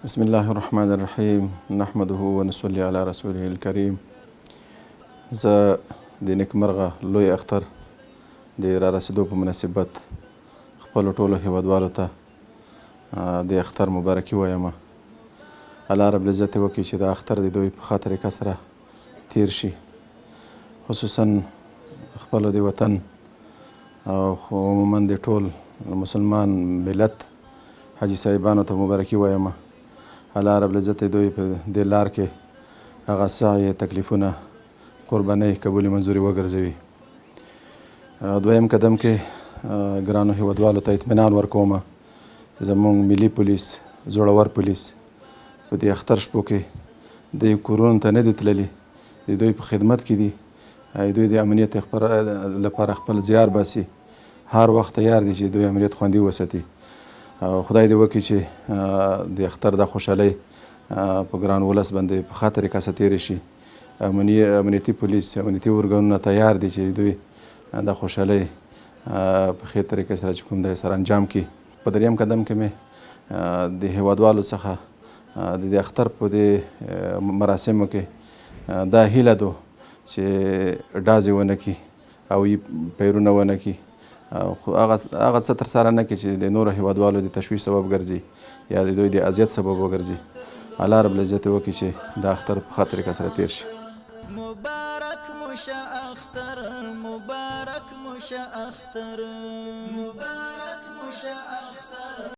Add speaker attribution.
Speaker 1: بسم الله الرحمن الرحیم نحمده ونصلي علی رسوله الکریم. زه د نیکمرغه لوی اختر د را رسیدو په مناسبت خپلو ټولو هیوادوالو ته د اختر مبارکي وایم. الله رب العزت وکړي چې د اختر د دوی په ښه طریقه سره تیر شي، خصوصا خپلو د وطن او عموما د ټول مسلمان ملت حاجي صاحبانو ته مبارکي وایم. الله رب العزت دوی په دې لار کې هغه سعی، تکلیفونه، قربانۍ قبولې منظورې وګرځوي. دویم قدم کې ګرانو هیوادوالو ته اطمینان ورکوم چې زموږ ملي پولیس، زوړور پولیس په دې اختر شپو کې د کورونو ته نه دي تللي، د دوی په خدمت کې دي. دوی د امنیت لپاره خپل زیار باسي، هر وخت تیار دي چې دوی امنیت خوندي وساتي. او خدای دې وکړي چې د اختر د خوشحالۍ په ګران ولس باندې په ښه طریقه سره تېرې شي. امنیتي پولیس، امنیتي ارګانونه تیار دي چې دوی د خوشحالۍ په ښې طریقې سره چې کوم دی سره انجام کړي. په دریم قدم کې مې د هیوادوالو څخه د دې اختر په دې مراسمو کې دا هیله ده چې ډازې ونه کړي او یې پیرونه ونه کړي، خو هغه څه ترسره نه کړي چې د نورو هیوادوالو د تشویش سبب ګرځي یا د دوی د اذیت سبب وګرځي. الله رب العزت وکړي چې دا اختر په ښه طریقه سره تیر شي.
Speaker 2: مبارک مو شه اختر، مبارک مو شه اختر.